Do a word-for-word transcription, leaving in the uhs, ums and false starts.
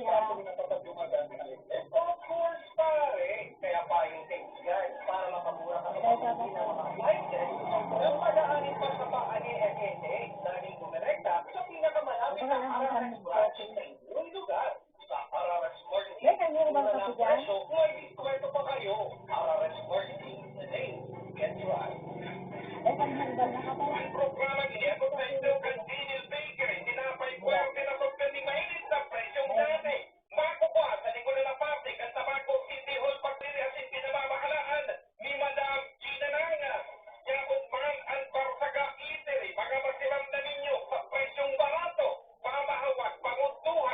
Of course, pare. Kaya payong safeguard para makamura ka sa pagkain ng mga appliances, ang pag-aanin pa sa paa ni F S A, laging dumirekta sa pinakamalapit na Araras Mart sa inyong lugar. Sa Araras Mart, May kanya ba mura sa na ang sigaw? presyo, may diskwento pa kayo. Araras Mart, the name can try. Ay, panghambal na ka pala. Ang programang Eco Festival kan Daniel Bakery, tinapay puwerte na sobrang ni mainit na presyong dati. Makukuha sa Nicola Lapate, kan Tabaco City Hall, pagdiri asin pinamamahalaan ni Madam Gina Nanga. Yaon man an Barsaga Eatery, mga masiram na ninyo sa presyong barato, pamahawag, panguntuhan,